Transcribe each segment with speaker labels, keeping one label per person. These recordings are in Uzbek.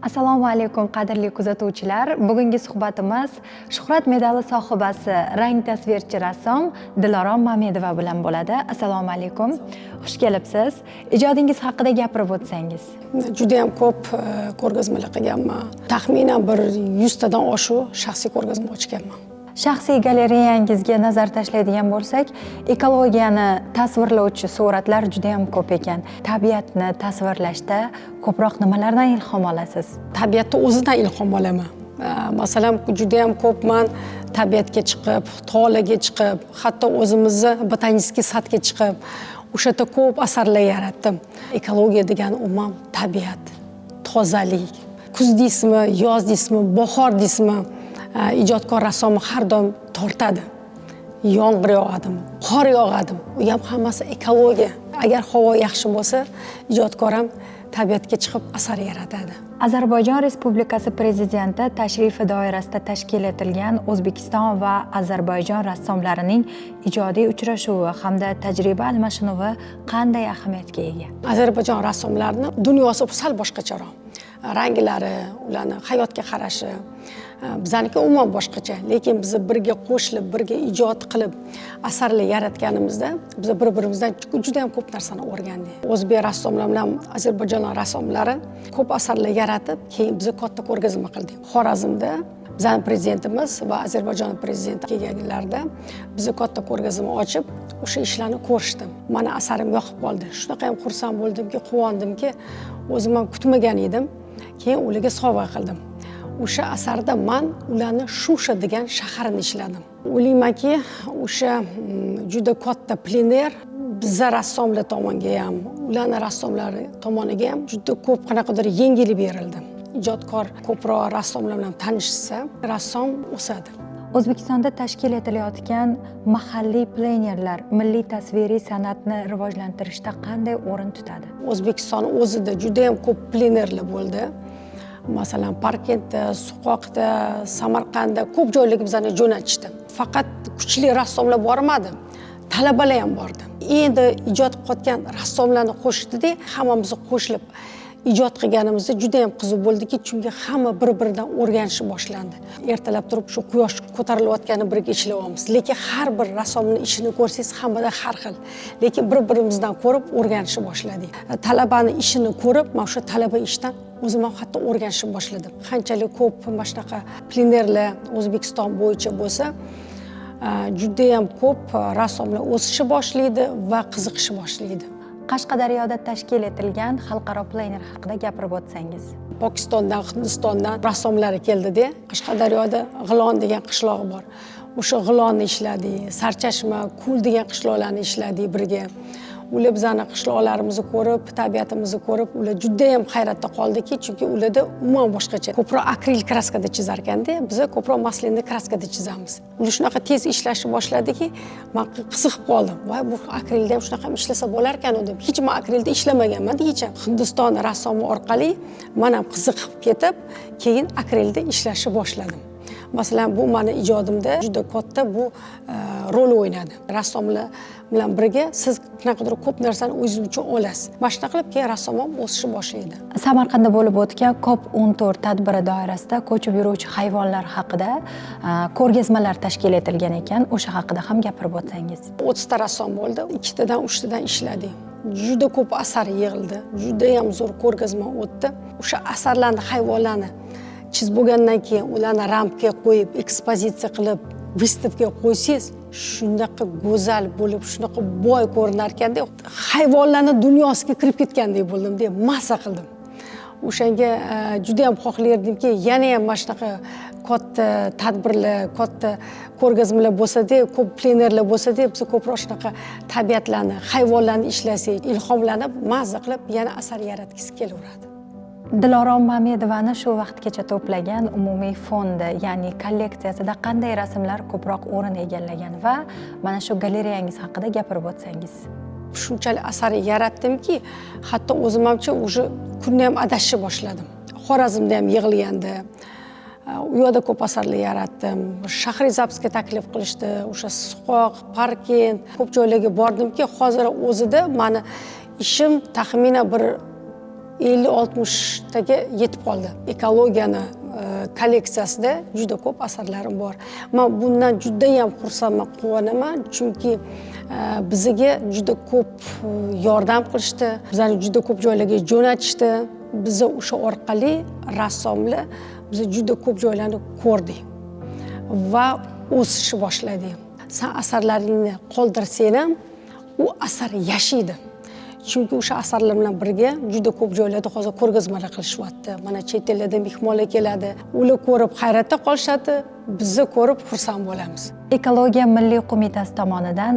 Speaker 1: Assalomu alaykum, qadrli kuzatuvchilar. Bugungi suhbatimiz Shuhrat medali sohibasi, rang tasvirchi rassom Dilorom Mamedova bilan bo'ladi. Assalomu alaykum, xush kelibsiz. Ijodingiz haqida gapirib o'tsangiz.
Speaker 2: Judayam ko'p ko'rgazmalar qilganman. Taxminan bir 100 tadan oshiq shaxsiy ko'rgazma ochganman.
Speaker 1: Shaxsiy galereyangizga nazar tashlaydigan bo'lsak, ekologiyani tasvirlovchi suratlar juda yam ko'p ekan. Tabiatni tasvirlashda ko'proq nimalardan ilhom olasiz?
Speaker 2: Tabiatni o'zidan ilhom olaman. Masalan, judayam ko'p man tabiatga chiqib, tog'larga chiqib, hatto o'zimizni ботанический сад ga chiqib, o'sha yerda ko'p asarlar yaratdim. Ekologiya degani umuman tabiat, tozalik. Kuz deysizmi, yoz deysizmi, bahor deysizmi, ijodkor rassomni har doim tortadi. Yomg'ir yog'adimi, qor yog'adimi, u ham hammasi ekologiya. Agar havo yaxshi bo'lsa, ijodkor ham tabiatga chiqib asar yaratadi.
Speaker 1: Ozarbayjon Respublikasi prezidenti tashrifi doirasida tashkil etilgan O'zbekiston va Ozarbayjon rassomlarining ijodiy uchrashuvi hamda tajriba almashinuvi qanday ahamiyatga ega?
Speaker 2: Ozarbayjon rassomlarini dunyosi sal boshqacharoq, ranglari, ularni hayotga qarashi bizaniki umuman boshqacha. Lekin biz birga qo'shilib, birga ijod qilib, asarlar yaratganimizda biz bir birimizdan juda yam ko'p narsani o'rgandik. O'zbek rassomlar bilan Ozarbayjon rassomlari ko'p asarlar yaratib, keyin biz katta ko'rgazma qildik Xorazmda. Bizani prezidentimiz va Ozarbayjon prezidenti kelganlarida biz katta ko'rgazma ochib, o'sha ishlarni ko'rishdim. Mani asarim yoqib qoldi. Shunaqa ham xursand bo'ldimki, quvondimki, o'zim ham kutmagan edim. Keyin ularga sovg'a qildim. O'sha asarda man ularni Shusha degan shaharini ishladim. O'ylaymanki, o'sha juda katta plener biza rassomlar tomonga ham, ularni rassomlari tomoniga ham juda ko'p qanaqadir yengillik berildi. Ijodkor ko'proq rassomlar bilan tanishsa, rassom o'sadi.
Speaker 1: O'zbekistonda tashkil etilayotgan mahalliy plenerlar milliy tasviriy san'atni rivojlantirishda qanday o'rin tutadi?
Speaker 2: O'zbekiston o'zida judayam ko'p plenerlar bo'ldi. Masalan, Parkentda, Suqoqda, Samarqandda, ko'p joylarga bizani jo'natishdi. Faqat kuchli rassomlar bormadi, talabalar ham bordi. Endi ijod qilayotgan rassomlarni qo'shdida, hammamiz qo'shilib ijod qilganimizda judayam qiziq bo'ldiki, chunki hamma bir biridan o'rganishni boshlandi. Ertalab turib, shu quyosh ko'tarilayotgani birga ishlayapmiz. Lekin har bir rassomni ishini ko'rsangiz, hammada har xil, lekin bir birimizdan ko'rib o'rganishni boshladik. Talabani ishini ko'rib, man o'sha talaba ishidan o'zim ham hatto o'rganishni boshladim. Qanchalik ko'p mana shunaqa plenerlar O'zbekiston bo'yicha bo'lsa, judayam ko'p rassomlar o'sishni boshlaydi va qiziqishni boshlaydi.
Speaker 1: Qashqadaryoda tashkil etilgan xalqaro plener haqida gapirib o'tsangiz.
Speaker 2: Pokistondan, Hindistondan rassomlar keldida. Qashqadaryoda G'ilon degan qishloq bor, o'sha G'ilonni ishladik, Sarchashma, Kul degan qishloqlarni ishladik birga. Ular bizani qishloqlarimizni ko'rib, tabiatimizni ko'rib, ular judayam hayratda qoldiki, chunki ularda umuman boshqacha, ko'proq akril kraskada chizar ekanda, biza ko'proq масляный kraskada chizamiz. Ular shunaqa tez ishlashni boshladiki, man qiziqib qoldim. Voy, bu akrilda ham shunaqa ham ishlasa bo'lar ekan deb. Hech man akrilda ishlamaganman hech ham. Hindiston rassomi orqali man ham qiziqib ketib, keyin akrilda ishlashni boshladim. Masalan, bu mani ijodimda juda katta bu rol o'ynadi. Rassomlar bilan birga siz qanaqadir ko'p narsani o'zingiz uchun olasiz. Mana shunaqa qilib keyin rassom ham o'sishni boshlaydi.
Speaker 1: Samarqandda bo'lib o'tgan COP 14 tadbiri doirasida ko'chib yuruvchi hayvonlar haqida ko'rgazmalar tashkil etilgan ekan. O'sha haqida ham gapirib o'tsangiz.
Speaker 2: 30 ta rassom bo'ldi, ikkitadan, uchtadan ishladik. Juda ko'p asar yig'ildi, judayam zo'r ko'rgazma o'tdi. O'sha asarlarni, hayvonlarni chizib bo'lgandan keyin ularni ramkaga qo'yib, ekspozitsiya qilib, выставка ga qo'ysangiz, shunaqa go'zal bo'lib, shunaqa boy ko'rinar ekanda, hayvonlarni dunyosiga kirib ketgandek bo'ldimda, maza qildim. O'shanga judayam xohlardimki, yana ham mana shunaqa katta tadbirlar, katta ko'rgazmalar bo'lsada, ko'p plenerlar bo'lsada, biz ko'proq shunaqa tabiatlarni, hayvonlarni ishlasak, ilhomlanib, maza qilib yana asar yaratgisi kelaveradi.
Speaker 1: Dilorom Mamedovani shu vaqtgacha to'plagan umumiy fondi, ya'ni kolleksiyasida qanday rasmlar ko'proq o'rin egallagan va mana shu galereyangiz haqida gapirib o'tsangiz.
Speaker 2: Shunchalik asar yaratdimki, hatto o'zim hamchi уже kunni ham adashishni boshladim. Xorazmda ham yig'ilganda, u yoqda ko'p asarlar yaratdim. Shahrisabzga taklif qilishdi, o'sha Suqoq, Parkent, ko'p joylarga bordimki, hozir o'zida mani ishim taxminan bir 50-60 taga yetib qoldi. Ekologiyani kolleksiyasida juda ko'p asarlarim bor. Man bundan judayam xursandman, quvonaman, chunki bizaga juda ko'p yordam qilishdi, bizani juda ko'p joylarga jo'natishdi. Biza o'sha orqali, rassomlar, biz juda ko'p joylarni ko'rdik va o'sishni boshladik. San asarlaringni qoldirsang ham, u asar yashaydi, chunki o'sha asarlar bilan birga juda ko'p joylarda hozir ko'rgazmalar qilishyapti. Mana, chet ellarda mehmonlar keladi, ular ko'rib hayratda qolishadi, bizni ko'rib xursand bo'lamiz.
Speaker 1: Ekologiya milliy qo'mitasi tomonidan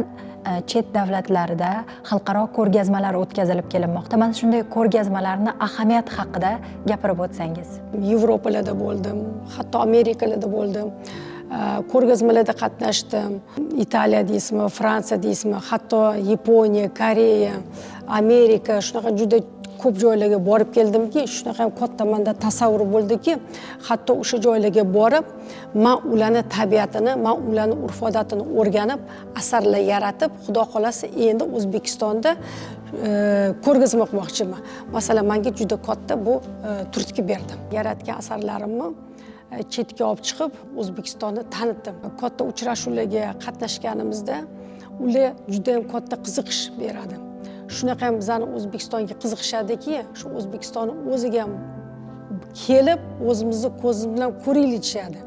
Speaker 1: chet davlatlarda xalqaro ko'rgazmalar o'tkazilib kelinmoqda. Mana shunday ko'rgazmalarni ahamiyati haqida gapirib o'tsangiz.
Speaker 2: Yevropalarda bo'ldim, hatto Amerikalarda bo'ldim, ko'rgazmalarda qatnashdim. Italiya deysizmi, Fransiya deysizmi, hatto Yaponiya, Koreya, Amerika, shunaqa juda ko'p joylarga borib keldimki, shunaqa ham katta manda tasavvur bo'ldiki, hatto o'sha joylarga borib, man ularni tabiatini, man ularni urf odatini o'rganib, asarlar yaratib, xudo xohlasa, endi O'zbekistonda ko'rgazma qilmoqchiman. Masalan, manga juda katta bu turtki berdi. Yaratgan asarlarimni chetga olib chiqib, O'zbekistonni tanitdim. Katta uchrashuvlarga qatnashganimizda ular juda yam katta qiziqish beradi. Shunaqa ham bizani O'zbekistonga qiziqishadiki, shu O'zbekistonni o'ziga ham kelib, o'zimizni ko'zimiz bilan ko'raylik deyishadi.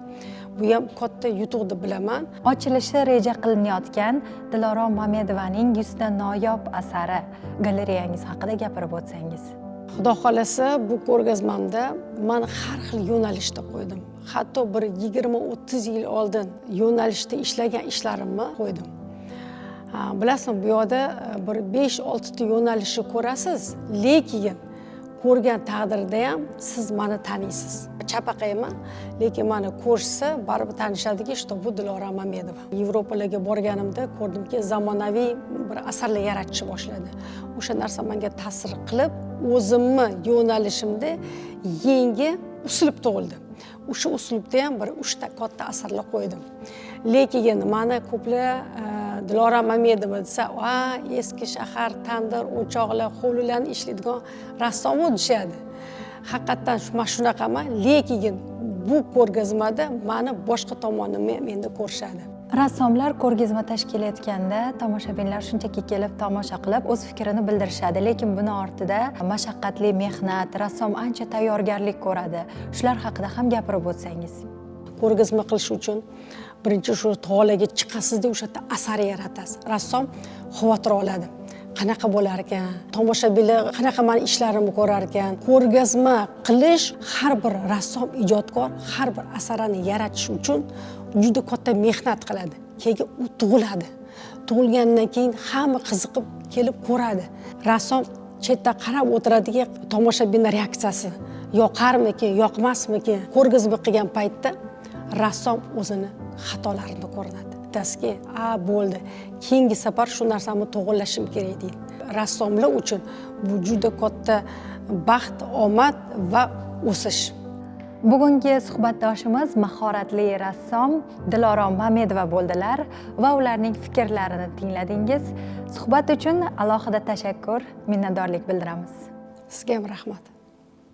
Speaker 2: Bu ham katta yutuq deb bilaman.
Speaker 1: Ochilishi reja qilinayotgan Dilorom Mamedovaning 100 ta noyob asari galereyangiz haqida gapirib o'tsangiz.
Speaker 2: Xudo xohlasa, bu ko'rgazmamda man har xil yo'nalishda qo'ydim. Hatto bir 20-30 yil oldin yo'nalishda ishlagan ishlarimni qo'ydim. Ha, bilasizmi, bu yoqda bir 5-6 ta yo'nalishni ko'rasiz, lekin ko'rgan taqdirda ham siz mani taniysiz. Chapaqayman, lekin mani ko'rishsa, baribir tanishadiki, что bu Dilorom Mamedova. Yevropalarga borganimda ko'rdimki, zamonaviy bir asarlar yaratishni boshladi. O'sha narsa menga ta'sir qilib, o'zimni yo'nalishimda yangi uslub tug'ildi. O'sha uslubda ham bir uchta katta asarlar qo'ydim. Lekin mani ko'plar Dilorom Mamedova desa, "Va, eski shahar, tandir, o'choqlar, hovlilarni ishlaydigan rassom u", deyishadi. Haqiqatdan man shunaqaman, lekin bu ko'rgazmada mani boshqa tomonimni ham endi ko'rishadi.
Speaker 1: Rassomlar ko'rgazma tashkil etganda tomoshabinlar shunchaki kelib, tomosha qilib, o'z fikrini bildirishadi, lekin buni ortida mashaqqatli mehnat, rassom ancha tayyorgarlik ko'radi. Shular haqida ham gapirib o'tsangiz.
Speaker 2: Ko'rgazma qilish uchun birinchi shu tog'larga chiqasizda, o'sha yerda asar yaratasiz. Rassom xavotir oladi, qanaqa bo'lar ekan, tomoshabinlar qanaqa mani ishlarimni ko'rar ekan. Ko'rgazma qilish, har bir rassom, ijodkor har bir asarini yaratish uchun juda katta mehnat qiladi. Keyin u tug'iladi. Tug'ilgandan keyin hamma qiziqib kelib ko'radi. Rassom chetda qarab o'tiradiki, tomoshabinni reaksiyasi yoqarmikin, yoqmasmikin. Ko'rgazma qilgan paytda rassom o'zini xatolarini ko'rinadi. Bittasiki, "A, bo'ldi, keyingi safar shu narsamni to'g'irlashim kerak", deydi. Rassomlar uchun bu juda katta baxt, omad va o'sish.
Speaker 1: Bugungi suhbatdoshimiz mahoratli rassom Dilorom Mamedova bo'ldilar va ularning fikrlarini tingladingiz. Suhbat uchun alohida tashakkur, minnatdorlik bildiramiz.
Speaker 2: Sizga ham rahmat.